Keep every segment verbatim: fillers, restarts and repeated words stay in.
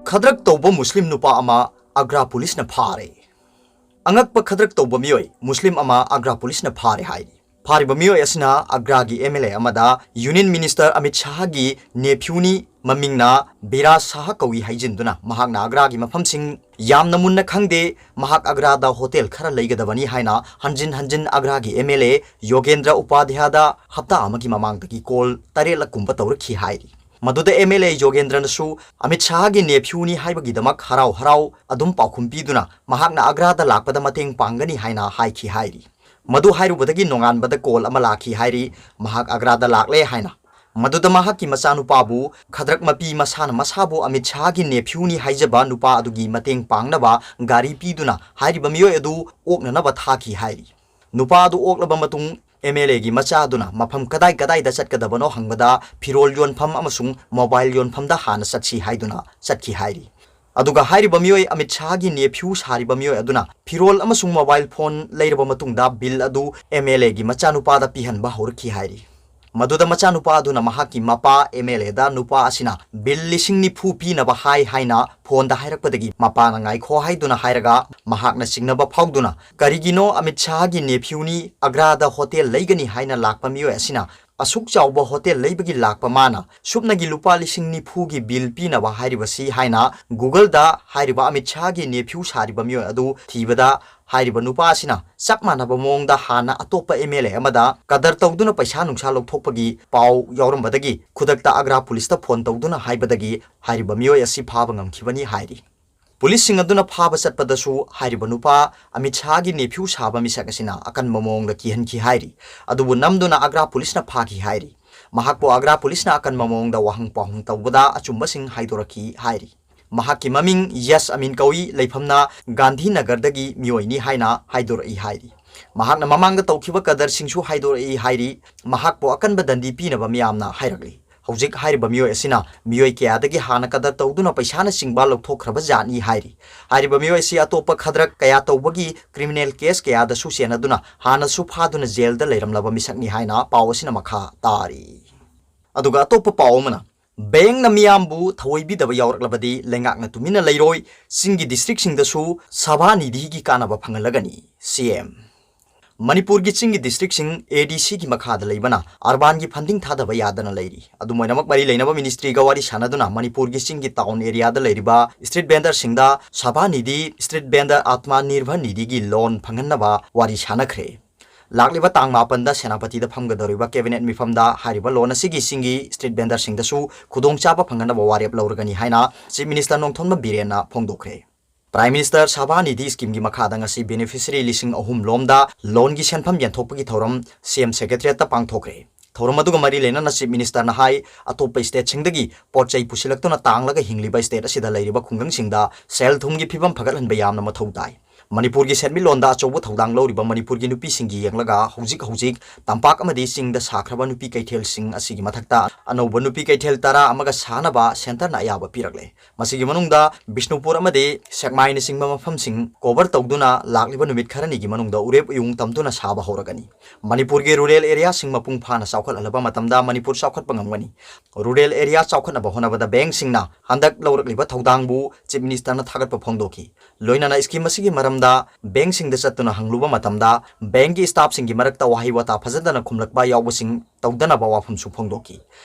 ꯈꯗ꯭ꯔꯛ ꯇꯧꯕ ꯃꯨꯁꯂꯤꯝ ꯅꯨꯄꯥ ꯑꯃ ꯑꯒ꯭ꯔꯥ ꯄꯨꯂꯤꯁꯅ ꯐꯥꯔꯦ꯫ ꯑꯉꯛꯄ ꯈꯗ꯭ꯔꯛ ꯇꯧꯕ ꯃꯤꯑꯣꯏ ꯃꯨꯁꯂꯤꯝ ꯑꯃ ꯑꯒ꯭ꯔꯥ ꯄꯨꯂꯤꯁꯅ ꯐꯥꯔꯦ ꯍꯥꯏꯔꯤ꯫ ꯐꯥꯔꯤꯕ ꯃꯤꯑꯣꯏ ꯑꯁꯤꯅ ꯑꯒ꯭ꯔꯥꯒꯤ ꯑꯦꯝ ꯑꯦꯜ ꯑꯦ ꯑꯃꯗ ꯌꯨꯅꯤꯌꯟ ꯃꯤꯅꯤꯁꯇꯔ ꯑꯃꯤꯠ ꯁꯥꯍꯒꯤ ꯅꯦꯐ꯭ꯌꯨꯅꯤ, ꯃꯃꯤꯡꯅ ꯕꯤꯔꯥꯖ ꯁꯥꯍ ꯀꯧꯏ ꯍꯥꯏꯖꯤꯟꯗꯨꯅ ꯃꯍꯥꯛꯅ ꯑꯒ꯭ꯔꯥꯒꯤ ꯃꯐꯝꯁꯤꯡ ꯌꯥꯝꯅ ꯃꯨꯟꯅ ꯈꯪꯗꯦ, ꯃꯍꯥꯛ ꯑꯒ꯭ꯔꯥꯗ ꯍꯣꯇꯦꯜ ꯈꯔ ꯂꯩꯒꯗꯕꯅꯤ ꯍꯥꯏꯅ ꯍꯟꯖꯤꯟ ꯍꯟꯖꯤꯟ ꯑꯒ꯭ꯔꯥꯒꯤ ꯑꯦꯝ ꯑꯦꯜ ꯑꯦ ꯌꯣꯒꯦꯟꯗ꯭ꯔ ꯎꯄꯥꯙ꯭ꯌꯥꯗ ꯍꯞꯇꯥ ꯑꯃꯒꯤ ꯃꯃꯥꯡꯗꯒꯤ ꯀꯣꯜ ꯇꯔꯦꯠꯂꯛ ꯀꯨꯝꯕ ꯇꯧꯔꯛꯈꯤ ꯍꯥꯏꯔꯤ꯫ ꯃꯗꯨꯗ ꯑꯦꯝ ꯑꯦꯜ ꯑꯦ ꯌꯣꯒꯦꯟꯗ꯭ꯔꯅꯁꯨ ꯑꯃꯤꯠ ꯁꯥꯍꯒꯤ ꯅꯦꯐ꯭ꯌꯨꯅꯤ ꯍꯥꯏꯕꯒꯤꯗꯃꯛ ꯍꯔꯥꯎ ꯍꯔꯥꯎ ꯑꯗꯨꯝ ꯄꯥꯎꯈꯨꯝ ꯄꯤꯗꯨꯅ ꯃꯍꯥꯛꯅ ꯑꯒ꯭ꯔꯥꯗ ꯂꯥꯛꯄꯗ ꯃꯇꯦꯡ ꯄꯥꯡꯒꯅꯤ ꯍꯥꯏꯅ ꯍꯥꯏꯈꯤ ꯍꯥꯏꯔꯤ꯫ ꯃꯗꯨ ꯍꯥꯏꯔꯨꯕꯗꯒꯤ ꯅꯣꯡꯉꯥꯟꯕꯗ ꯀꯣꯜ ꯑꯃ ꯂꯥꯛꯈꯤ ꯍꯥꯏꯔꯤ, ꯃꯍꯥꯛ ꯑꯒ꯭ꯔꯥꯗ ꯂꯥꯛꯂꯦ ꯍꯥꯏꯅ꯫ ꯃꯗꯨꯗ ꯃꯍꯥꯛꯀꯤ ꯃꯆꯥꯅꯨꯄꯥꯕꯨ ꯈꯗ꯭ꯔꯛ ꯃꯄꯤ ꯃꯁꯥꯅ ꯃꯁꯥꯕꯨ ꯑꯃꯤꯠ ꯁꯥꯍꯒꯤ ꯅꯦꯐ꯭ꯌꯨꯅꯤ ꯍꯥꯏꯖꯕ ꯅꯨꯄꯥ ꯑꯗꯨꯒꯤ ꯃꯇꯦꯡ ꯄꯥꯡꯅꯕ ꯒꯥꯔꯤ ꯄꯤꯗꯨꯅ ꯍꯥꯏꯔꯤꯕ ꯃꯤꯑꯣꯏ ꯑꯗꯨ ꯑꯣꯛꯅꯅꯕ ꯊꯥꯈꯤ ꯍꯥꯏꯔꯤ꯫ ꯅꯨꯄꯥ ꯑꯗꯨ ꯑꯣꯛꯂꯕ ꯃꯇꯨꯡ ꯑꯦꯝ ꯑꯦꯜ ꯑꯦꯒꯤ ꯃꯆꯥ ꯑꯗꯨꯅ ꯃꯐꯝ ꯀꯗꯥꯏ ꯀꯗꯥꯏꯗ ꯆꯠꯀꯗꯕꯅꯣ ꯍꯪꯕꯗ ꯐꯤꯔꯣꯜ ꯌꯣꯟꯐꯝ ꯑꯃꯁꯨꯡ ꯃꯣꯕꯥꯏꯜ ꯌꯣꯟꯐꯝꯗ ꯍꯥꯟꯅ ꯆꯠꯁꯤ ꯍꯥꯏꯗꯨꯅ ꯆꯠꯈꯤ ꯍꯥꯏꯔꯤ꯫ ꯑꯗꯨꯒ ꯍꯥꯏꯔꯤꯕ ꯃꯤꯑꯣꯏ ꯑꯃꯤꯠ ꯁꯥꯍꯒꯤ ꯅꯦꯐ꯭ꯌꯨ ꯁꯥꯔꯤꯕ ꯃꯤꯑꯣꯏ ꯑꯗꯨꯅ ꯐꯤꯔꯣꯜ ꯑꯃꯁꯨꯡ ꯃꯣꯕꯥꯏꯜ ꯐꯣꯟ ꯂꯩꯔꯕ ꯃꯇꯨꯡꯗ ꯕꯤꯜ ꯑꯗꯨ ꯑꯦꯝ ꯑꯦꯜ ꯑꯦꯒꯤ ꯃꯆꯥꯅꯨꯄꯥꯗ ꯄꯤꯍꯟꯕ ꯍꯧꯔꯛꯈꯤ ꯍꯥꯏꯔꯤ꯫ ꯃꯗꯨꯗ ꯃꯆꯥꯅꯨꯄꯥ ꯑꯗꯨꯅ ꯃꯍꯥꯛꯀꯤ ꯃꯄꯥ ꯑꯦꯝ ꯑꯦꯜ ꯑꯦꯗ ꯅꯨꯄꯥ ꯑꯁꯤꯅ ꯕꯤꯜ ꯂꯤꯁꯤꯡ ꯅꯤꯐꯨ ꯄꯤꯅꯕ ꯍꯥꯏ ꯍꯥꯏꯅ ꯐꯣꯟꯗ ꯍꯥꯏꯔꯛꯄꯗꯒꯤ ꯃꯄꯥꯅ ꯉꯥꯏꯈꯣ ꯍꯥꯏꯗꯨꯅ ꯍꯥꯏꯔꯒ ꯃꯍꯥꯛꯅ ꯆꯤꯡꯅꯕ ꯐꯥꯎꯗꯨꯅ ꯀꯔꯤꯒꯤꯅꯣ ꯑꯃꯤꯠ ꯁꯥꯍꯒꯤ ꯅꯦꯐ꯭ꯌꯨꯅꯤ ꯑꯒ꯭ꯔꯥꯗ ꯍꯣꯇꯦꯜ ꯂꯩꯒꯅꯤ ꯍꯥꯏꯅ ꯂꯥꯛꯄ ꯃꯤꯑꯣꯏ ꯑꯁꯤꯅ ꯑꯁꯨꯛ ꯆꯥꯎꯕ ꯍꯣꯇꯦꯜ ꯂꯩꯕꯒꯤ ꯂꯥꯛꯄ ꯃꯥꯅ ꯁꯨꯞꯅꯒꯤ ꯂꯨꯄꯥ ꯂꯤꯁꯤꯡ ꯅꯤꯐꯨꯒꯤ ꯕꯤꯜ ꯄꯤꯅꯕ ꯍꯥꯏꯔꯤꯕꯁꯤ ꯍꯥꯏꯅ ꯒꯨꯒꯜꯗ ꯍꯥꯏꯔꯤꯕ ꯑꯃꯤꯠ ꯁꯥꯍꯒꯤ ꯅꯦꯐ꯭ꯌꯨ ꯁꯥꯔꯤꯕ ꯃꯤꯑꯣꯏ ꯑꯗꯨ ꯊꯤꯕꯗ ꯍꯥꯏꯔꯤꯕ ꯅꯨꯄꯥ ꯑꯁꯤꯅ ꯆꯞ ꯃꯥꯟꯅꯕ ꯃꯑꯣꯡꯗ ꯍꯥꯟꯅ ꯑꯇꯣꯞꯄ ꯑꯦꯝ ꯑꯦꯜ ꯑꯦ ꯑꯃꯗ ꯀꯗꯔ ꯇꯧꯗꯨꯅ ꯄꯩꯁꯥ ꯅꯨꯡꯁꯥ ꯂꯧꯊꯣꯛꯄꯒꯤ ꯄꯥꯎ ꯌꯥꯎꯔꯝꯕꯗꯒꯤ ꯈꯨꯗꯛꯇ ꯑꯒ꯭ꯔꯥ ꯄꯨꯂꯤꯁꯇ ꯐꯣꯟ ꯇꯧꯗꯨꯅ ꯍꯥꯏꯕꯗꯒꯤ ꯍꯥꯏꯔꯤꯕ ꯃꯤꯑꯣꯏ ꯑꯁꯤ ꯐꯥꯕ ꯉꯝꯈꯤꯕꯅꯤ ꯍꯥꯏꯔꯤ꯫ ꯄꯨꯂꯤꯁꯁꯤꯡ ꯑꯗꯨꯅ ꯐꯥꯕ ꯆꯠꯄꯗꯁꯨ ꯍꯥꯏꯔꯤꯕ ꯅꯨꯄꯥ ꯑꯃꯤꯠ ꯁꯥꯍꯒꯤ ꯅꯦꯐ꯭ꯌꯨ ꯁꯥꯕ ꯃꯤꯁꯛ ꯑꯁꯤꯅ ꯑꯀꯟꯕ ꯃꯑꯣꯡꯗ ꯀꯤꯍꯟꯈꯤ ꯍꯥꯏꯔꯤ꯫ ꯑꯗꯨꯕꯨ ꯅꯝꯗꯨꯅ ꯑꯒ꯭ꯔꯥ ꯄꯨꯂꯤꯁꯅ ꯐꯥꯈꯤ ꯍꯥꯏꯔꯤ꯫ ꯃꯍꯥꯛꯄꯨ ꯑꯒ꯭ꯔꯥ ꯄꯨꯂꯤꯁꯅ ꯑꯀꯟꯕ ꯃꯑꯣꯡꯗ ꯋꯥꯍꯪ ꯄꯥꯎꯍꯪ ꯇꯧꯕꯗ ꯑꯆꯨꯝꯕꯁꯤꯡ ꯍꯥꯏꯗꯣꯔꯛꯈꯤ ꯍꯥꯏꯔꯤ꯫ ꯃꯍꯥꯛꯀꯤ ꯃꯃꯤꯡ ꯌꯁ ꯑꯃꯤꯟ ꯀꯧꯏ, ꯂꯩꯐꯝꯅ ꯒꯥꯟꯙꯤꯅꯒꯔꯗꯒꯤ ꯃꯤꯑꯣꯏꯅꯤ ꯍꯥꯏꯅ ꯍꯥꯏꯗꯣꯔꯛꯏ ꯍꯥꯏꯔꯤ꯫ ꯃꯍꯥꯛꯅ ꯃꯃꯥꯡꯗ ꯇꯧꯈꯤꯕ ꯀꯗꯔꯁꯤꯡꯁꯨ ꯍꯥꯏꯗꯣꯔꯛꯏ ꯍꯥꯏꯔꯤ꯫ ꯃꯍꯥꯛꯄꯨ ꯑꯀꯟꯕ ꯗꯟꯗꯤ ꯄꯤꯅꯕ ꯃꯤꯌꯥꯝꯅ ꯍꯥꯏꯔꯛꯂꯤ꯫ ꯍꯧꯖꯤꯛ ꯍꯥꯏꯔꯤꯕ ꯃꯤꯑꯣꯏ ꯑꯁꯤꯅ ꯃꯤꯑꯣꯏ ꯀꯌꯥꯗꯒꯤ ꯍꯥꯟꯅ ꯀꯗꯔ ꯇꯧꯗꯨꯅ ꯄꯩꯁꯥꯅꯆꯤꯡꯕ ꯂꯧꯊꯣꯛꯈ꯭ꯔꯕ ꯖꯥꯠꯅꯤ ꯍꯥꯏꯔꯤ꯫ ꯍꯥꯏꯔꯤꯕ ꯃꯤꯑꯣꯏ ꯑꯁꯤ ꯑꯇꯣꯞꯄ ꯈꯗ꯭ꯔꯛ ꯀꯌꯥ ꯇꯧꯕꯒꯤ ꯀ꯭ꯔꯤꯃꯤꯅꯦꯜ ꯀꯦꯁ ꯀꯌꯥꯗꯁꯨ ꯆꯦꯟꯅꯗꯨꯅ ꯍꯥꯟꯅꯁꯨ ꯐꯥꯗꯨꯅ ꯖꯦꯜꯗ ꯂꯩꯔꯝꯂꯕ ꯃꯤꯁꯛꯅꯤ ꯍꯥꯏꯅ ꯄꯥꯎ ꯑꯁꯤꯅ ꯃꯈꯥ ꯇꯥꯔꯤ꯫ ꯑꯗꯨꯒ ꯑꯇꯣꯞꯄ ꯄꯥꯎ ꯑꯃꯅ, ꯕꯦꯡꯛꯅ ꯃꯤꯌꯥꯝꯕꯨ ꯊꯑꯣꯏꯕꯤꯗꯕ ꯌꯥꯎꯔꯛꯂꯕꯗꯤ ꯂꯩꯉꯥꯛꯅ ꯇꯨꯃꯤꯟꯅ ꯂꯩꯔꯣꯏ, ꯆꯤꯡꯒꯤ ꯗꯤꯁꯇ꯭ꯔꯤꯛꯁꯤꯡꯗꯁꯨ ꯁꯚꯥ ꯅꯤꯙꯤꯒꯤ ꯀꯥꯟꯅꯕ ꯐꯪꯍꯜꯂꯒꯅꯤ, ꯁꯤ ꯑꯦꯝ꯫ ꯃꯅꯤꯄꯨꯔꯒꯤ ꯆꯤꯡꯒꯤ ꯗꯤꯁꯇ꯭ꯔꯤꯛꯁꯤꯡ ꯑꯦ ꯗꯤ ꯁꯤꯒꯤ ꯃꯈꯥꯗ ꯂꯩꯕꯅ ꯑꯔꯕꯥꯟꯒꯤ ꯐꯟꯗꯤꯡ ꯊꯥꯗꯕ ꯌꯥꯗꯅ ꯂꯩꯔꯤ꯫ ꯑꯗꯨꯝ ꯑꯣꯏꯅꯃꯛ, ꯃꯔꯤ ꯂꯩꯅꯕ ꯃꯤꯅꯤꯁꯇ꯭ꯔꯤꯒ ꯋꯥꯔꯤ ꯁꯥꯟꯅꯗꯨꯅ ꯃꯅꯤꯄꯨꯔꯒꯤ ꯆꯤꯡꯒꯤ ꯇꯥꯎꯟ ꯑꯦꯔꯤꯌꯥꯗ ꯂꯩꯔꯤꯕ ꯁ꯭ꯇ꯭ꯔꯤꯠ ꯚꯦꯟꯗꯔꯁꯤꯡꯗ ꯁꯚꯥ ꯅꯤꯙꯤ, ꯁ꯭ꯇ꯭ꯔꯤꯠ ꯚꯦꯟꯗꯔ ꯑꯥꯠꯃ ꯅꯤꯔꯚꯔ ꯅꯤꯙꯤꯒꯤ ꯂꯣꯟ ꯐꯪꯍꯟꯅꯕ ꯋꯥꯔꯤ ꯁꯥꯟꯅꯈ꯭ꯔꯦ꯫ ꯂꯥꯛꯂꯤꯕ ꯇꯥꯡ ꯃꯥꯄꯟꯗ ꯁꯦꯅꯥꯄꯇꯤꯗ ꯐꯝꯒꯗꯧꯔꯤꯕ ꯀꯦꯕꯤꯅꯦꯠ ꯃꯤꯐꯝꯗ ꯍꯥꯏꯔꯤꯕ ꯂꯣꯟ ꯑꯁꯤꯒꯤ ꯆꯤꯡꯒꯤ ꯁ꯭ꯇ꯭ꯔꯤꯠ ꯚꯦꯟꯗꯔꯁꯤꯡꯗꯁꯨ ꯈꯨꯗꯣꯡꯆꯥꯕ ꯐꯪꯍꯟꯅꯕ ꯋꯥꯔꯦꯞ ꯂꯧꯔꯒꯅꯤ ꯍꯥꯏꯅ ꯆꯤꯐ ꯃꯤꯅꯤꯁꯇꯔ ꯅꯣꯡꯊꯣꯝꯕꯝ ꯕꯤꯔꯦꯟꯅ ꯐꯣꯡꯗꯣꯛꯈ꯭ꯔꯦ꯫ ꯄ꯭ꯔꯥꯏꯝ ꯃꯤꯅꯤꯁꯇꯔ ꯁꯚꯥ ꯅꯤꯙꯤ ꯁ꯭ꯀꯤꯝꯒꯤ ꯃꯈꯥꯗ ꯉꯁꯤ ꯕꯦꯅꯤꯐꯤꯁꯔꯤ ꯂꯤꯁꯤꯡ ꯑꯍꯨꯝ ꯂꯣꯝꯗ ꯂꯣꯟꯒꯤ ꯁꯦꯟꯐꯝ ꯌꯦꯟꯊꯣꯛꯄꯒꯤ ꯊꯧꯔꯝ ꯁꯤ ꯑꯦꯝ ꯁꯦꯀ꯭ꯔꯦꯇꯔꯤꯌꯦꯠꯇ ꯄꯥꯡꯊꯣꯛꯈ꯭ꯔꯦ꯫ ꯊꯧꯔꯝ ꯑꯗꯨꯒ ꯃꯔꯤ ꯂꯩꯅꯅ ꯆꯤꯐ ꯃꯤꯅꯤꯁꯇꯔꯅ ꯍꯥꯏ, ꯑꯇꯣꯞꯄ ꯁ꯭ꯇꯦꯠꯁꯤꯡꯗꯒꯤ ꯄꯣꯠ ꯆꯩ ꯄꯨꯁꯤꯜꯂꯛꯇꯨꯅ ꯇꯥꯡꯂꯒ ꯍꯤꯡꯂꯤꯕ ꯁ꯭ꯇꯦꯠ ꯑꯁꯤꯗ ꯂꯩꯔꯤꯕ ꯈꯨꯡꯒꯪꯁꯤꯡꯗ ꯁꯦꯜ ꯊꯨꯝꯒꯤ ꯐꯤꯕꯝ ꯐꯒꯠꯍꯟꯕ ꯌꯥꯝꯅ ꯃꯊꯧ ꯇꯥꯏ꯫ ꯃꯅꯤꯄꯨꯔꯒꯤ ꯁꯦꯟꯃꯤꯠꯂꯣꯟꯗ ꯑꯆꯧꯕ ꯊꯧꯗꯥꯡ ꯂꯧꯔꯤꯕ ꯃꯅꯤꯄꯨꯔꯒꯤ ꯅꯨꯄꯤꯁꯤꯡꯒꯤ ꯌꯦꯡꯂꯒ ꯍꯧꯖꯤꯛ ꯍꯧꯖꯤꯛ ꯇꯝꯄꯥꯛ ꯑꯃꯗꯤ ꯆꯤꯡꯗ ꯁꯥꯈ꯭ꯔꯕ ꯅꯨꯄꯤ ꯀꯩꯊꯦꯜꯁꯤꯡ ꯑꯁꯤꯒꯤ ꯃꯊꯛꯇ ꯑꯅꯧꯕ ꯅꯨꯄꯤ ꯀꯩꯊꯦꯜ ꯇꯔꯥ ꯑꯃꯒ ꯁꯥꯅꯕ ꯁꯦꯟꯇꯔꯅ ꯑꯌꯥꯕ ꯄꯤꯔꯛꯂꯦ꯫ ꯃꯁꯤꯒꯤ ꯃꯅꯨꯡꯗ ꯕꯤꯁꯅꯨꯄꯨꯔ ꯑꯃꯗꯤ ꯁꯦꯛꯃꯥꯏꯅꯆꯤꯡꯕ ꯃꯐꯝꯁꯤꯡ ꯀꯣꯚꯔ ꯇꯧꯗꯨꯅ ꯂꯥꯛꯂꯤꯕ ꯅꯨꯃꯤꯠ ꯈꯔꯅꯤꯒꯤ ꯃꯅꯨꯡꯗ ꯎꯔꯦꯞ ꯎꯌꯨꯡ ꯇꯝꯗꯨꯅ ꯁꯥꯕ ꯍꯧꯔꯒꯅꯤ꯫ ꯃꯅꯤꯄꯨꯔꯒꯤ ꯔꯨꯔꯦꯜ ꯑꯦꯔꯤꯌꯥꯁꯤꯡ ꯃꯄꯨꯡ ꯐꯥꯅ ꯆꯥꯎꯈꯠꯍꯜꯂꯕ ꯃꯇꯝꯗ ꯃꯅꯤꯄꯨꯔ ꯆꯥꯎꯈꯠꯄ ꯉꯝꯒꯅꯤ꯫ ꯔꯨꯔꯦꯜ ꯑꯦꯔꯤꯌꯥ ꯆꯥꯎꯈꯠꯅꯕ ꯍꯣꯠꯅꯕꯗ ꯕꯦꯡꯛꯁꯤꯡꯅ ꯍꯟꯗꯛ ꯂꯧꯔꯛꯂꯤꯕ ꯊꯧꯗꯥꯡꯕꯨ ꯆꯤꯐ ꯃꯤꯅꯤꯁꯇꯔꯅ ꯊꯥꯒꯠꯄ ꯐꯣꯡꯗꯣꯛꯈꯤ꯫ ꯂꯣꯏꯅꯅ ꯁ꯭ꯀꯤꯝ ꯑꯁꯤꯒꯤ ꯃꯔꯝꯗ ꯕꯦꯡꯛꯁꯤꯡꯗ ꯆꯠꯇꯨꯅ ꯍꯪꯂꯨꯕ ꯃꯇꯝꯗ ꯕꯦꯡꯛꯀꯤ ꯁ꯭ꯇꯥꯐꯁꯤꯡꯒꯤ ꯃꯔꯛꯇ ꯋꯥꯍꯩ ꯋꯥꯇꯥ ꯐꯖꯗꯅ ꯈꯨꯝꯂꯛꯄ ꯌꯥꯎꯕꯁꯤꯡ ꯇꯧꯗꯅꯕ ꯋꯥꯐꯝꯁꯨ ꯐꯣꯡꯗꯣꯛꯈꯤ꯫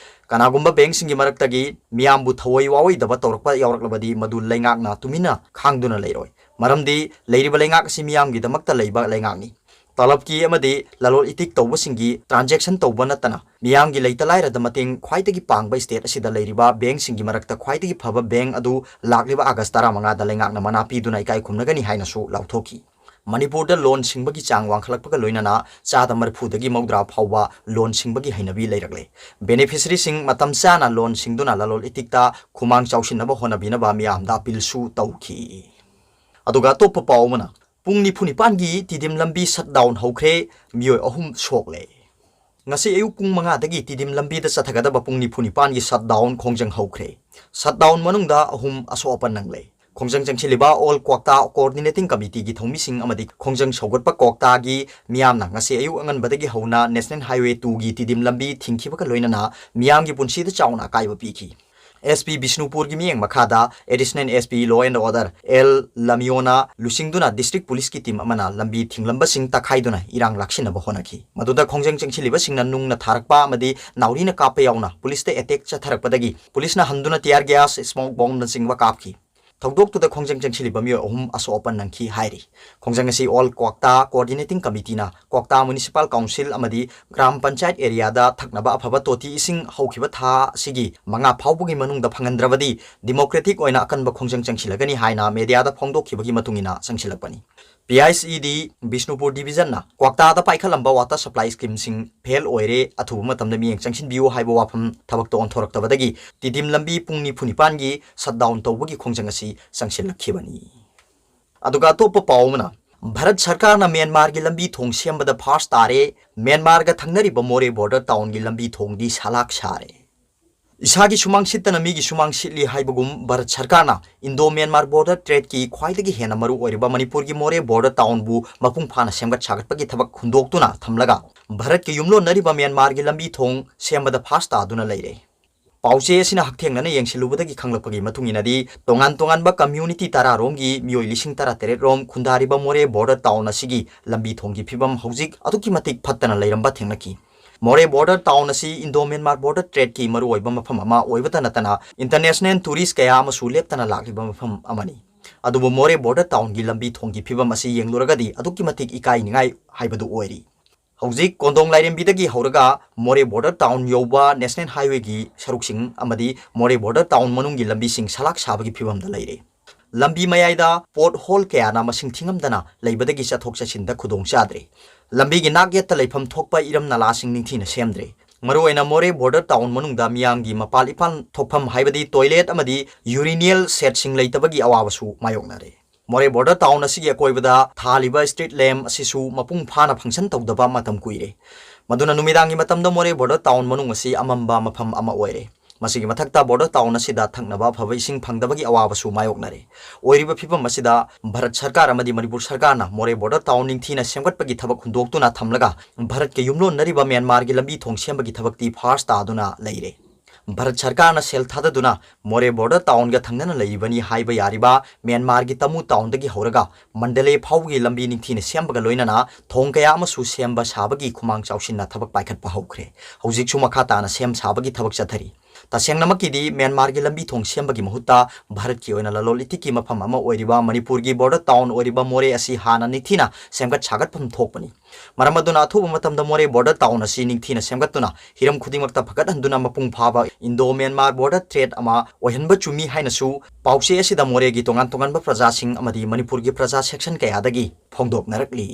ꯀꯅꯥꯒꯨꯝꯕ ꯕꯦꯡꯛꯁꯤꯡꯒꯤ ꯃꯔꯛꯇꯒꯤ ꯃꯤꯌꯥꯝꯕꯨ ꯊꯑꯣꯏ ꯋꯥꯑꯣꯏꯗꯕ ꯇꯧꯔꯛꯄ ꯌꯥꯎꯔꯛꯂꯕꯗꯤ ꯃꯗꯨ ꯂꯩꯉꯥꯛꯅ ꯇꯨꯃꯤꯟꯅ ꯈꯥꯡꯗꯨꯅ ꯂꯩꯔꯣꯏ꯫ ꯃꯔꯝꯗꯤ ꯂꯩꯔꯤꯕ ꯂꯩꯉꯥꯛ ꯑꯁꯤ ꯃꯤꯌꯥꯝꯒꯤꯗꯃꯛꯇ ꯂꯩꯕ ꯂꯩꯉꯥꯛꯅꯤ꯫ ꯇꯂꯕꯀꯤ ꯑꯃꯗꯤ ꯂꯂꯣꯟ ꯏꯇꯤꯛ ꯇꯧꯕꯁꯤꯡꯒꯤ ꯇ꯭ꯔꯥꯟꯖꯦꯛꯁꯟ ꯇꯧꯕ ꯅꯠꯇꯅ ꯃꯤꯌꯥꯝꯒꯤ ꯂꯩꯇ ꯂꯥꯏꯔꯗ ꯃꯇꯦꯡ ꯈ꯭ꯋꯥꯏꯗꯒꯤ ꯄꯥꯡꯕ ꯁ꯭ꯇꯦꯠ ꯑꯁꯤꯗ ꯂꯩꯔꯤꯕ ꯕꯦꯡꯛꯁꯤꯡꯒꯤ ꯃꯔꯛꯇ ꯈ꯭ꯋꯥꯏꯗꯒꯤ ꯐꯕ ꯕꯦꯡꯛ ꯑꯗꯨ ꯂꯥꯛꯂꯤꯕ ꯑꯥꯒꯁ ꯇꯔꯥꯃꯉꯥꯗ ꯂꯩꯉꯥꯛꯅ ꯃꯅꯥ ꯄꯤꯗꯨꯅ ꯏꯀꯥꯏ ꯈꯨꯝꯅꯒꯅꯤ ꯍꯥꯏꯅꯁꯨ ꯂꯥꯎꯊꯣꯛꯈꯤ꯫ ꯃꯅꯤꯄꯨꯔꯗ ꯂꯣꯟ ꯁꯤꯡꯕꯒꯤ ꯆꯥꯡ ꯋꯥꯡꯈꯠꯂꯛꯄꯒ ꯂꯣꯏꯅꯅ ꯆꯥꯗ ꯃꯔꯤꯐꯨꯗꯒꯤ ꯃꯧꯗ꯭ꯔꯥ ꯐꯥꯎꯕ ꯂꯣꯟ ꯁꯤꯡꯕꯒꯤ ꯍꯩꯅꯕꯤ ꯂꯩꯔꯛꯂꯦ꯫ ꯕꯦꯅꯤꯐꯤꯁꯔꯤꯁꯤꯡ ꯃꯇꯝ ꯆꯥꯅ ꯂꯣꯟ ꯁꯤꯡꯗꯨꯅ ꯂꯂꯣꯟ ꯏꯇꯤꯛꯇ ꯈꯨꯃꯥꯡ ꯆꯥꯎꯁꯤꯟꯅꯕ ꯍꯣꯠꯅꯕꯤꯅꯕ ꯃꯤꯌꯥꯝꯗ ꯑꯄꯤꯜꯁꯨ ꯇꯧꯈꯤ꯫ ꯑꯗꯨꯒ ꯑꯇꯣꯞꯄ ꯄꯥꯎ ꯑꯃꯅ, ꯄꯨꯡ ꯅꯤꯐꯨ ꯅꯤꯄꯥꯟꯒꯤ ꯇꯤꯗꯤꯝ ꯂꯝꯕꯤ ꯁꯠ ꯗꯥꯎꯟ ꯍꯧꯈ꯭ꯔꯦ, ꯃꯤꯑꯣꯏ ꯑꯍꯨꯝ ꯁꯣꯛꯂꯦ꯫ ꯉꯁꯤ ꯑꯌꯨꯛ ꯄꯨꯡ ꯃꯉꯥꯗꯒꯤ ꯇꯤꯗꯤꯝ ꯂꯝꯕꯤꯗ ꯆꯠꯊꯒꯗꯕ ꯄꯨꯡ ꯅꯤꯐꯨ ꯅꯤꯄꯥꯟꯒꯤ ꯁꯠ ꯗꯥꯎꯟ ꯈꯣꯡꯖꯪ ꯍꯧꯈ꯭ꯔꯦ꯫ ꯁꯠ ꯗꯥꯎꯟ ꯃꯅꯨꯡꯗ ꯑꯍꯨꯝ ꯑꯁꯣꯛ ꯑꯄꯟ ꯅꯪꯂꯦ꯫ ꯈꯣꯡꯖꯪ ꯆꯪꯁꯤꯜꯂꯤꯕ ꯑꯣꯜ ꯀ꯭ꯋꯥꯛꯇꯥ ꯀꯣꯑꯣꯔꯗꯤꯅꯦꯇꯤꯡ ꯀꯃꯤꯇꯤꯒꯤ ꯊꯧꯃꯤꯁꯤꯡ ꯑꯃꯗꯤ ꯈꯣꯡꯖꯪ ꯁꯧꯒꯠꯄ ꯀ꯭ꯋꯥꯛꯇꯥꯒꯤ ꯃꯤꯌꯥꯝꯅ ꯉꯁꯤ ꯑꯌꯨꯛ ꯑꯉꯟꯕꯗꯒꯤ ꯍꯧꯅ ꯅꯦꯁꯅꯦꯜ ꯍꯥꯏꯋꯦ ꯇꯨꯒꯤ ꯇꯤꯗꯤꯝ ꯂꯝꯕꯤ ꯊꯤꯡꯈꯤꯕꯒ ꯂꯣꯏꯅꯅ ꯃꯤꯌꯥꯝꯒꯤ ꯄꯨꯟꯁꯤꯗ ꯆꯥꯎꯅ ꯑꯀꯥꯏꯕ ꯄꯤꯈꯤ꯫ ꯑꯦꯁ ꯄꯤ ꯕꯤꯁꯅꯨꯄꯨꯔꯒꯤ ꯃꯤꯠꯌꯦꯡ ꯃꯈꯥꯗ additional S P law and order L ꯂꯃꯤꯌꯣꯅ ꯂꯨꯆꯤꯡꯗꯨꯅ ꯗꯤꯁꯇ꯭ꯔꯤꯛ ꯄꯨꯂꯤꯁꯀꯤ ꯇꯤꯝ ꯑꯃꯅ ꯂꯝꯕꯤ ꯊꯤꯡꯂꯝꯕꯁꯤꯡ ꯇꯛꯈꯥꯏꯗꯨꯅ ꯏꯔꯥꯡ ꯂꯥꯛꯁꯤꯟꯅꯕ ꯍꯣꯠꯅꯈꯤ꯫ ꯃꯗꯨꯗ ꯈꯣꯡꯖꯪ ꯆꯪꯁꯤꯜꯂꯤꯕꯁꯤꯡꯅ ꯅꯨꯡꯅ ꯊꯥꯔꯛꯄ ꯑꯃꯗꯤ ꯅꯥꯎꯔꯤꯅ ꯀꯥꯞꯄ ꯌꯥꯎꯅ ꯄꯨꯂꯤꯁꯇ ꯑꯦꯇꯦꯛ ꯆꯠꯊꯔꯛꯄꯗꯒꯤ ꯄꯨꯂꯤꯁꯅ ꯍꯟꯗꯨꯅ ꯇꯤꯌꯥꯔ ꯒ꯭ꯌꯥꯁ, ꯁ꯭ꯃꯣꯛ ꯕꯣꯝꯅꯆꯤꯡꯕ ꯀꯥꯞꯈꯤ꯫ ꯊꯧꯗꯣꯛꯇꯨꯗ ꯈꯣꯡꯖꯪ ꯆꯪꯁꯤꯜꯂꯤꯕ ꯃꯤꯑꯣꯏ ꯑꯍꯨꯝ ꯑꯁꯣꯛ ꯑꯄꯟ ꯅꯪꯈꯤ ꯍꯥꯏꯔꯤ꯫ ꯈꯣꯡꯖꯪ ꯑꯁꯤ ꯑꯣꯜ ꯀ꯭ꯋꯥꯛꯇꯥ ꯀꯣꯑꯣꯔꯗꯤꯅꯦꯇꯤꯡ ꯀꯃꯤꯇꯤꯅ ꯀ꯭ꯋꯥꯛꯇꯥ ꯃ꯭ꯌꯨꯅꯤꯁꯤꯄꯥꯜ ꯀꯥꯎꯟꯁꯤꯜ ꯑꯃꯗꯤ ꯒ꯭ꯔꯥꯝ ꯄꯟꯆꯥꯌꯠ ꯑꯦꯔꯤꯌꯥꯗ ꯊꯛꯅꯕ ꯑꯐꯕ ꯇꯣꯇꯤ ꯏꯁꯤꯡ ꯍꯧꯈꯤꯕ ꯊꯥ ꯑꯁꯤꯒꯤ ꯃꯉꯥ ꯐꯥꯎꯕꯒꯤ ꯃꯅꯨꯡꯗ ꯐꯪꯍꯟꯗ꯭ꯔꯕꯗꯤ ꯗꯤꯃꯣꯀ꯭ꯔꯦꯇꯤꯛ ꯑꯣꯏꯅ ꯑꯀꯟꯕ ꯈꯣꯡꯖꯪ ꯆꯪꯁꯤꯜꯂꯒꯅꯤ ꯍꯥꯏꯅ ꯃꯦꯗꯤꯌꯥꯗ ꯐꯣꯡꯗꯣꯛꯈꯤꯕꯒꯤ ꯃꯇꯨꯡ ꯏꯟꯅ ꯆꯪꯁꯤꯜꯂꯛꯄꯅꯤ꯫ P I C E D Bishnupur ꯗꯤꯕꯤꯖꯟꯅ ꯀ꯭ꯋꯥꯛꯇꯥꯗ ꯄꯥꯏꯈꯠꯂꯝꯕ ꯋꯥꯇꯔ ꯁꯄ꯭ꯂꯥꯏ ꯁ꯭ꯀꯤꯝꯁꯤꯡ ꯐꯦꯜ ꯑꯣꯏꯔꯦ, ꯑꯊꯨꯕ ꯃꯇꯝꯗ ꯃꯤꯠꯌꯦꯡ ꯆꯪꯁꯤꯟꯕꯤꯌꯨ ꯍꯥꯏꯕ ꯋꯥꯐꯝ ꯊꯕꯛꯇ ꯑꯣꯟꯊꯣꯔꯛꯇꯕꯗꯒꯤ ꯇꯤꯗꯤꯝ ꯂꯝꯕꯤ ꯄꯨꯡ ꯅꯤꯐꯨ ꯅꯤꯄꯥꯟꯒꯤ ꯁꯠꯗꯥꯎꯟ ꯇꯧꯕꯒꯤ ꯈꯣꯡꯖꯪ ꯑꯁꯤ ꯆꯪꯁꯤꯜꯂꯛꯈꯤꯕꯅꯤ꯫ ꯑꯗꯨꯒ ꯑꯇꯣꯞꯄ ꯄꯥꯎ ꯑꯃꯅ, ꯚꯥꯔꯠ ꯁꯔꯀꯥꯔꯅ ꯃ꯭ꯌꯥꯟꯃꯥꯔꯒꯤ ꯂꯝꯕꯤ ꯊꯣꯡ ꯁꯦꯝꯕꯗ ꯐꯥꯁ ꯇꯥꯔꯦ, ꯃ꯭ꯌꯥꯟꯃꯥꯔꯒ ꯊꯪꯅꯔꯤꯕ ꯃꯣꯔꯦ ꯕꯣꯔꯗꯔ ꯇꯥꯎꯟꯒꯤ ꯂꯝꯕꯤ ꯊꯣꯡꯗꯤ ꯁꯂꯥꯛ ꯁꯥꯔꯦ꯫ ꯏꯁꯥꯒꯤ ꯁꯨꯃꯥꯡ ꯁꯤꯠꯇꯅ ꯃꯤꯒꯤ ꯁꯨꯃꯥꯡ ꯁꯤꯠꯂꯤ ꯍꯥꯏꯕꯒꯨꯝ ꯚꯥꯔꯠ ꯁꯔꯀꯥꯔꯅ ꯏꯟꯗꯣ ꯃ꯭ꯌꯥꯟꯃꯥꯔ ꯕꯣꯔꯗꯔ ꯇ꯭ꯔꯦꯗꯀꯤ ꯈ꯭ꯋꯥꯏꯗꯒꯤ ꯍꯦꯟꯅ ꯃꯔꯨ ꯑꯣꯏꯔꯤꯕ ꯃꯅꯤꯄꯨꯔꯒꯤ ꯃꯣꯔꯦ ꯕꯣꯔꯗꯔ ꯇꯥꯎꯟꯕꯨ ꯃꯄꯨꯡ ꯐꯥꯅ ꯁꯦꯝꯒꯠ ꯁꯥꯒꯠꯄꯒꯤ ꯊꯕꯛ ꯍꯨꯟꯗꯣꯛꯇꯨꯅ ꯊꯝꯂꯒ ꯚꯥꯔꯠꯀ ꯌꯨꯝꯂꯣꯟꯅꯔꯤꯕ ꯃ꯭ꯌꯥꯟꯃꯥꯔꯒꯤ ꯂꯝꯕꯤ ꯊꯣꯡ ꯁꯦꯝꯕꯗ ꯐꯥꯁ ꯇꯥꯗꯨꯅ ꯂꯩꯔꯦ꯫ ꯄꯥꯎꯆꯦ ꯑꯁꯤꯅ ꯍꯛꯊꯦꯡꯅꯅ ꯌꯦꯡꯁꯤꯜꯂꯨꯕꯗꯒꯤ ꯈꯪꯂꯛꯄꯒꯤ ꯃꯇꯨꯡ ꯏꯟꯅꯗꯤ, ꯇꯣꯉꯥꯟ ꯇꯣꯉꯥꯟꯕ ꯀꯝꯃ꯭ꯌꯨꯅꯤꯇꯤ ꯇꯔꯥ ꯔꯣꯝꯒꯤ ꯃꯤꯑꯣꯏ ꯂꯤꯁꯤꯡ ꯇꯔꯥ ꯇꯔꯦꯠ ꯔꯣꯝ ꯈꯨꯟꯗꯥꯔꯤꯕ ꯃꯣꯔꯦ ꯕꯣꯔꯗꯔ ꯇꯥꯎꯟ ꯑꯁꯤꯒꯤ ꯂꯝꯕꯤ ꯊꯣꯡꯒꯤ ꯐꯤꯕꯝ ꯍꯧꯖꯤꯛ ꯑꯗꯨꯛꯀꯤ ꯃꯇꯤꯛ ꯐꯠꯇꯅ ꯂꯩꯔꯝꯕ ꯊꯦꯡꯅꯈꯤ꯫ ꯃꯣꯔꯦ ꯕꯣꯔꯗꯔ ꯇꯥꯎꯟ ꯑꯁꯤ ꯏꯟꯗꯣ ꯃ꯭ꯌꯥꯟꯃꯥꯔ ꯕꯣꯔꯗꯔ ꯇ꯭ꯔꯦꯗꯀꯤ ꯃꯔꯨꯑꯣꯏꯕ ꯃꯐꯝ ꯑꯃ ꯑꯣꯏꯕꯇ ꯅꯠꯇꯅ, ꯏꯟꯇꯔꯅꯦꯁꯅꯦꯜ ꯇꯨꯔꯤꯁ ꯀꯌꯥ ꯑꯃꯁꯨ ꯂꯦꯞꯇꯅ ꯂꯥꯛꯂꯤꯕ ꯃꯐꯝ ꯑꯃꯅꯤ꯫ ꯑꯗꯨꯕꯨ ꯃꯣꯔꯦ ꯕꯣꯔꯗꯔ ꯇꯥꯎꯟꯒꯤ ꯂꯝꯕꯤ ꯊꯣꯡꯒꯤ ꯐꯤꯕꯝ ꯑꯁꯤ ꯌꯦꯡꯂꯨꯔꯒꯗꯤ ꯑꯗꯨꯛꯀꯤ ꯃꯇꯤꯛ ꯏꯀꯥꯏꯅꯤꯡꯉꯥꯏ ꯍꯥꯏꯕꯗꯨ ꯑꯣꯏꯔꯤ꯫ ꯍꯧꯖꯤꯛ ꯀꯣꯟꯗꯣꯡ ꯂꯥꯏꯔꯦꯝꯕꯤꯗꯒꯤ ꯍꯧꯔꯒ ꯃꯣꯔꯦ ꯕꯣꯔꯗꯔ ꯇꯥꯎꯟ ꯌꯧꯕ ꯅꯦꯁꯅꯦꯜ ꯍꯥꯏꯋꯦꯒꯤ ꯁꯔꯨꯛꯁꯤꯡ ꯑꯃꯗꯤ ꯃꯣꯔꯦ ꯕꯣꯔꯗꯔ ꯇꯥꯎꯟ ꯃꯅꯨꯡꯒꯤ ꯂꯝꯕꯤꯁꯤꯡ ꯁꯂꯥꯛ ꯁꯥꯕꯒꯤ ꯐꯤꯕꯝꯗ ꯂꯩꯔꯦ꯫ ꯂꯝꯕꯤ ꯃꯌꯥꯏꯗ ꯄꯣꯠ ꯍꯣꯜ ꯀꯌꯥꯅ ꯃꯁꯤꯡ ꯊꯤꯉꯝꯗꯅ ꯂꯩꯕꯗꯒꯤ ꯆꯠꯊꯣꯛ ꯆꯠꯁꯤꯟꯗ ꯈꯨꯗꯣꯡ ꯆꯥꯗ꯭ꯔꯦ꯫ ꯂꯝꯕꯤꯒꯤ ꯅꯥꯛ ꯌꯦꯠꯇ ꯂꯩꯐꯝ ꯊꯣꯛꯄ ꯏꯔꯝ ꯅꯂꯥꯁꯤꯡ ꯅꯤꯡꯊꯤꯅ ꯁꯦꯝꯗ꯭ꯔꯦ꯫ ꯃꯔꯨꯑꯣꯏꯅ ꯃꯣꯔꯦ ꯕꯣꯔꯗꯔ ꯇꯥꯎꯟ ꯃꯅꯨꯡꯗ ꯃꯤꯌꯥꯝꯒꯤ ꯃꯄꯥꯜ ꯏꯄꯥꯜ ꯊꯣꯛꯐꯝ ꯍꯥꯏꯕꯗꯤ ꯇꯣꯏꯂꯦꯠ ꯑꯃꯗꯤ ꯌꯨꯔꯤꯅꯤꯌꯦꯜ ꯁꯦꯠꯁꯤꯡ ꯂꯩꯇꯕꯒꯤ ꯑꯋꯥꯕꯁꯨ ꯃꯥꯌꯣꯛꯅꯔꯦ꯫ ꯃꯣꯔꯦ ꯕꯣꯔꯗꯔ ꯇꯥꯎꯟ ꯑꯁꯤꯒꯤ ꯑꯀꯣꯏꯕꯗ ꯊꯥꯜꯂꯤꯕ ꯁ꯭ꯇ꯭ꯔꯤꯠ ꯂꯦꯝꯞ ꯑꯁꯤꯁꯨ ꯃꯄꯨꯡ ꯐꯥꯅ ꯐꯪꯁꯟ ꯇꯧꯗꯕ ꯃꯇꯝ ꯀꯨꯏꯔꯦ꯫ ꯃꯗꯨꯅ ꯅꯨꯃꯤꯗꯥꯡꯒꯤ ꯃꯇꯝꯗ ꯃꯣꯔꯦ ꯕꯣꯔꯗꯔ ꯇꯥꯎꯟ ꯃꯅꯨꯡ ꯑꯁꯤ ꯑꯃꯝꯕ ꯃꯐꯝ ꯑꯃ ꯑꯣꯏꯔꯦ꯫ ꯃꯁꯤꯒꯤ ꯃꯊꯛꯇ border town ꯑꯁꯤꯗ ꯊꯛꯅꯕ ꯑꯐꯕ ꯏꯁꯤꯡ ꯐꯪꯗꯕꯒꯤ ꯑꯋꯥꯕꯁꯨ ꯃꯥꯌꯣꯛꯅꯔꯦ꯫ ꯑꯣꯏꯔꯤꯕ ꯐꯤꯕꯝ ꯑꯁꯤꯗ ꯚꯥꯔꯠ ꯁꯔꯀꯥꯔ ꯑꯃꯗꯤ ꯃꯅꯤꯄꯨꯔ ꯁꯔꯀꯥꯔꯅ ꯃꯣꯔꯦ border town ꯅꯤꯡꯊꯤꯅ ꯁꯦꯝꯒꯠꯄꯒꯤ ꯊꯕꯛ ꯍꯨꯟꯗꯣꯛꯇꯨꯅ ꯊꯝꯂꯒ ꯚꯥꯔꯠꯀ ꯌꯨꯝꯂꯣꯟꯅꯔꯤꯕ ꯃ꯭ꯌꯥꯟꯃꯥꯔꯒꯤ ꯂꯝꯕꯤ ꯊꯣꯡ ꯁꯦꯝꯕꯒꯤ ꯊꯕꯛꯇꯤ ꯐꯥꯔꯁ ꯇꯥꯗꯨꯅ ꯂꯩꯔꯦ꯫ ꯚꯥꯔꯠ ꯁꯔꯀꯥꯔꯅ ꯁꯦꯜ ꯊꯥꯗꯗꯨꯅ ꯃꯣꯔꯦ border townꯒ ꯊꯪꯅꯅ ꯂꯩꯔꯤꯕꯅꯤ ꯍꯥꯏꯕ ꯌꯥꯔꯤꯕ ꯃ꯭ꯌꯥꯟꯃꯥꯔꯒꯤ ꯇꯃꯨ townꯗꯒꯤ ꯍꯧꯔꯒ ꯃꯟꯗꯂꯦ ꯐꯥꯎꯕꯒꯤ ꯂꯝꯕꯤ ꯅꯤꯡꯊꯤꯅ ꯁꯦꯝꯕꯒ ꯂꯣꯏꯅꯅ ꯊꯣꯡ ꯀꯌꯥ ꯑꯃꯁꯨ ꯁꯦꯝꯕ ꯁꯥꯕꯒꯤ ꯈꯨꯃꯥꯡ ꯆꯥꯎꯁꯤꯟꯅ ꯊꯕꯛ ꯄꯥꯏꯈꯠꯄ ꯍꯧꯈ꯭ꯔꯦ꯫ ꯍꯧꯖꯤꯛꯁꯨ ꯃꯈꯥ ꯇꯥꯅ ꯁꯦꯝ ꯁꯥꯕꯒꯤ ꯊꯕꯛ ꯆꯠꯊꯔꯤ꯫ ꯇꯁꯦꯡꯅꯃꯛꯀꯤꯗꯤ ꯃ꯭ꯌꯥꯟꯃꯥꯔꯒꯤ ꯂꯝꯕꯤ ꯊꯣꯡ ꯁꯦꯝꯕꯒꯤ ꯃꯍꯨꯠꯇ ꯚꯥꯔꯠꯀꯤ ꯑꯣꯏꯅ ꯂꯂꯣꯟ ꯏꯇꯤꯛꯀꯤ ꯃꯐꯝ ꯑꯃ ꯑꯣꯏꯔꯤꯕ ꯃꯅꯤꯄꯨꯔꯒꯤ border town ꯑꯣꯏꯔꯤꯕ ꯃꯣꯔꯦ ꯑꯁꯤ ꯍꯥꯟꯅ ꯅꯤꯡꯊꯤꯅ ꯁꯦꯝꯒꯠ ꯁꯥꯒꯠꯐꯝ ꯊꯣꯛꯄꯅꯤ꯫ ꯃꯔꯝ ꯑꯗꯨꯅ ꯑꯊꯨꯕ ꯃꯇꯝꯗ ꯃꯣꯔꯦ border town ꯑꯁꯤ ꯅꯤꯡꯊꯤꯅ ꯁꯦꯝꯒꯠꯇꯨꯅ ꯍꯤꯔꯝ ꯈꯨꯗꯤꯡꯃꯛꯇ ꯐꯒꯠꯍꯟꯗꯨꯅ ꯃꯄꯨꯡ ꯐꯥꯕ Indo Myanmar border trade ꯑꯃ ꯑꯣꯏꯍꯟꯕ ꯆꯨꯝꯃꯤ ꯍꯥꯏꯅꯁꯨ ꯄꯥꯎꯆꯦ ꯑꯁꯤꯗ ꯃꯣꯔꯦꯒꯤ ꯇꯣꯉꯥꯟ ꯇꯣꯉꯥꯟꯕ ꯄ꯭ꯔꯖꯥꯁꯤꯡ ꯑꯃꯗꯤ ꯃꯅꯤꯄꯨꯔꯒꯤ ꯄ꯭ꯔꯖꯥ section ꯀꯌꯥꯗꯒꯤ ꯐꯣꯡꯗꯣꯛꯅꯔꯛꯂꯤ꯫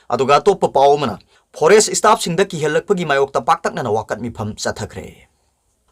ꯑꯗꯨꯒ ꯑꯇꯣꯞꯄ ꯄꯥꯎ ꯑꯃꯅ, forest staffꯁꯤꯡꯗ ꯀꯤꯍꯜꯂꯛꯄꯒꯤ ꯃꯥꯌꯣꯛꯇ ꯄꯥꯛꯇꯛꯅꯅ ꯋꯥꯀꯠ ꯃꯤꯐꯝ ꯆꯠꯊꯈ꯭ꯔꯦ꯫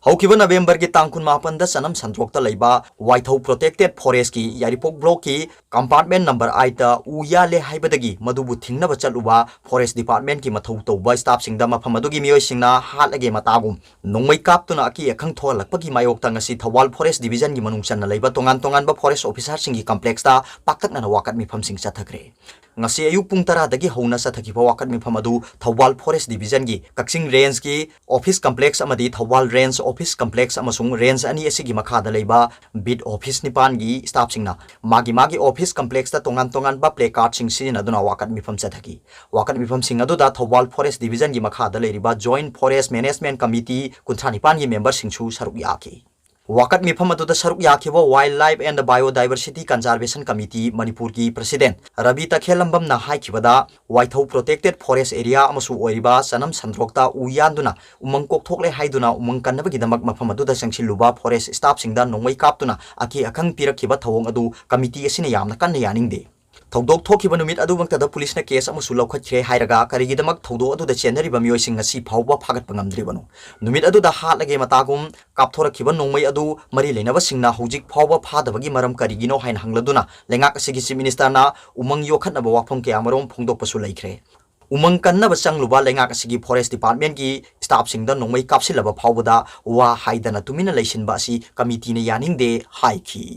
ꯍꯧꯈꯤꯕ ꯅꯕꯦꯝꯕꯔꯒꯤ ꯇꯥꯡ ꯀꯨꯟꯃꯥꯄꯟꯗ ꯆꯅꯝ ꯁꯟꯗ꯭ꯔꯣꯛꯇ ꯂꯩꯕ ꯋꯥꯏꯊꯧ protected forestꯀꯤ ꯌꯥꯏꯔꯤꯄꯣꯛ blockꯀꯤ compartment number eightꯇ ꯎ ꯌꯥꯜꯂꯦ ꯍꯥꯏꯕꯗꯒꯤ ꯃꯗꯨꯕꯨ ꯊꯤꯡꯅꯕ ꯆꯠꯂꯨꯕ forest departmentꯀꯤ ꯃꯊꯧ ꯇꯧꯕ staffꯁꯤꯡꯗ ꯃꯐꯝ ꯑꯗꯨꯒꯤ ꯃꯤꯑꯣꯏꯁꯤꯡꯅ ꯍꯥꯠꯂꯒꯦ ꯃꯇꯥꯒꯨꯝ ꯅꯣꯡꯃꯩ ꯀꯥꯞꯇꯨꯅ ꯑꯀꯤ ꯑꯈꯪ ꯊꯣꯛꯍꯜꯂꯛꯄꯒꯤ ꯃꯥꯌꯣꯛꯇ ꯉꯁꯤ ꯊꯧꯕꯥꯜ forest divisionꯒꯤ ꯃꯅꯨꯡ ꯆꯟꯅ ꯂꯩꯕ ꯇꯣꯉꯥꯟ ꯇꯣꯉꯥꯟꯕ forest officerꯁꯤꯡꯒꯤ complexꯇ ꯄꯥꯛꯇꯛꯅꯅ ꯋꯥꯀꯠ ꯃꯤꯐꯝꯁꯤꯡ ꯆꯠꯊꯈ꯭ꯔꯦ꯫ ꯉꯁꯤ ꯑꯌꯨꯛ ꯄꯨꯡ ꯇꯔꯥꯗꯒꯤ ꯍꯧꯅ ꯆꯠꯊꯈꯤꯕ ꯋꯥꯀꯠ ꯃꯤꯐꯝ ꯑꯗꯨ ꯊꯧꯕꯥꯜ forest divisionꯒꯤ ꯀꯛꯆꯤꯡ rangeꯀꯤ office complex ꯑꯃꯗꯤ ꯊꯧꯕꯥꯜ range office complex ꯑꯃꯁꯨꯡ range ꯑꯅꯤ ꯑꯁꯤꯒꯤ ꯃꯈꯥꯗ ꯂꯩꯕ beat office ꯅꯤꯄꯥꯟꯒꯤ staffꯁꯤꯡꯅ ꯃꯥꯒꯤ ꯃꯥꯒꯤ office complexꯇ ꯇꯣꯉꯥꯟ ꯇꯣꯉꯥꯟꯕ placardꯁꯤꯡ ꯁꯤꯖꯤꯟꯅꯗꯨꯅ ꯋꯥꯀꯠ ꯃꯤꯐꯝ ꯆꯠꯊꯈꯤ꯫ ꯋꯥꯀꯠ ꯃꯤꯐꯝꯁꯤꯡ ꯑꯗꯨꯗ ꯊꯧꯕꯥꯜ forest divisionꯒꯤ ꯃꯈꯥꯗ ꯂꯩꯔꯤꯕ Joint Forest Management Committee ꯀꯨꯟꯊ꯭ꯔꯥ ꯅꯤꯄꯥꯟꯒꯤ memberꯁꯤꯡꯁꯨ ꯁꯔꯨꯛ ꯌꯥꯈꯤ꯫ ꯋꯥꯀꯠ ꯃꯤꯐꯝ ꯑꯗꯨꯗ ꯁꯔꯨꯛ ꯌꯥꯈꯤꯕ Wildlife and Biodiversity Conservation Committee ꯃꯅꯤꯄꯨꯔꯒꯤ president Ravi ꯇꯈꯦꯜꯂꯝꯕꯝꯅ ꯍꯥꯏꯈꯤꯕꯗ, ꯋꯥꯏꯊꯧ protected forest area ꯑꯃꯁꯨ ꯑꯣꯏꯔꯤꯕ ꯆꯅꯝ ꯁꯟꯗ꯭ꯔꯣꯛꯇ ꯎ ꯌꯥꯟꯗꯨꯅ ꯎꯃꯪ ꯀꯣꯛꯊꯣꯛꯂꯦ ꯍꯥꯏꯗꯨꯅ ꯎꯃꯪ ꯀꯟꯅꯕꯒꯤꯗꯃꯛ ꯃꯐꯝ ꯑꯗꯨꯗ ꯆꯪꯁꯤꯜꯂꯨꯕ forest staffꯁꯤꯡꯗ ꯅꯣꯡꯃꯩ ꯀꯥꯞꯇꯨꯅ ꯑꯀꯤ ꯑꯈꯪ ꯄꯤꯔꯛꯈꯤꯕ ꯊꯧꯑꯣꯡ ꯑꯗꯨ committee ꯑꯁꯤꯅ ꯌꯥꯝꯅ ꯀꯟꯅ ꯌꯥꯅꯤꯡꯗꯦ꯫ ꯊꯧꯗꯣꯛ ꯊꯣꯛꯈꯤꯕ ꯅꯨꯃꯤꯠ ꯑꯗꯨꯃꯛꯇꯗ ꯄꯨꯂꯤꯁꯅ case ꯑꯃꯁꯨ ꯂꯧꯈꯠꯈ꯭ꯔꯦ ꯍꯥꯏꯔꯒ ꯀꯔꯤꯒꯤꯗꯃꯛ ꯊꯧꯗꯣꯛ ꯑꯗꯨꯗ ꯆꯦꯟꯅꯔꯤꯕ ꯃꯤꯑꯣꯏꯁꯤꯡ ꯉꯁꯤ ꯐꯥꯎꯕ ꯐꯥꯒꯠꯄ ꯉꯝꯗ꯭ꯔꯤꯕꯅꯣ? ꯅꯨꯃꯤꯠ ꯑꯗꯨꯗ ꯍꯥꯠꯂꯒꯦ ꯃꯇꯥꯒꯨꯝ ꯀꯥꯞꯊꯣꯔꯛꯈꯤꯕ ꯅꯣꯡꯃꯩ ꯑꯗꯨ ꯃꯔꯤ ꯂꯩꯅꯕꯁꯤꯡꯅ ꯍꯧꯖꯤꯛ ꯐꯥꯎꯕ ꯐꯥꯗꯕꯒꯤ ꯃꯔꯝ ꯀꯔꯤꯒꯤꯅꯣ ꯍꯥꯏꯅ ꯍꯪꯂꯗꯨꯅ ꯂꯩꯉꯥꯛ ꯑꯁꯤꯒꯤ Chief Ministerꯅ ꯎꯃꯪ ꯌꯣꯛꯈꯠꯅꯕ ꯋꯥꯐꯝ ꯀꯌꯥꯃꯔꯨꯝ ꯐꯣꯡꯗꯣꯛꯄꯁꯨ ꯂꯩꯈ꯭ꯔꯦ꯫ ꯎꯃꯪ ꯀꯟꯅꯕ ꯆꯪꯂꯨꯕ ꯂꯩꯉꯥꯛ ꯑꯁꯤꯒꯤ forest departmentꯀꯤ staffꯁꯤꯡꯗ ꯅꯣꯡꯃꯩ ꯀꯥꯞꯁꯤꯜꯂꯕ ꯐꯥꯎꯕꯗ ꯋꯥ ꯍꯥꯏꯗꯅ ꯇꯨꯃꯤꯟꯅ ꯂꯩꯁꯤꯟꯕ ꯑꯁꯤ committeeꯅ ꯌꯥꯅꯤꯡꯗꯦ ꯍꯥꯏꯈꯤ꯫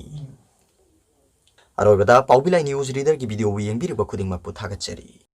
ꯑꯔꯣꯏꯕꯗ ꯄꯥꯎꯕꯤ ꯂꯥꯏ news readerꯒꯤ videoꯕꯨ ꯌꯦꯡꯕꯤꯔꯤꯕ ꯈꯨꯗꯤꯡꯃꯛꯄꯨ ꯊꯥꯒꯠꯆꯔꯤ꯫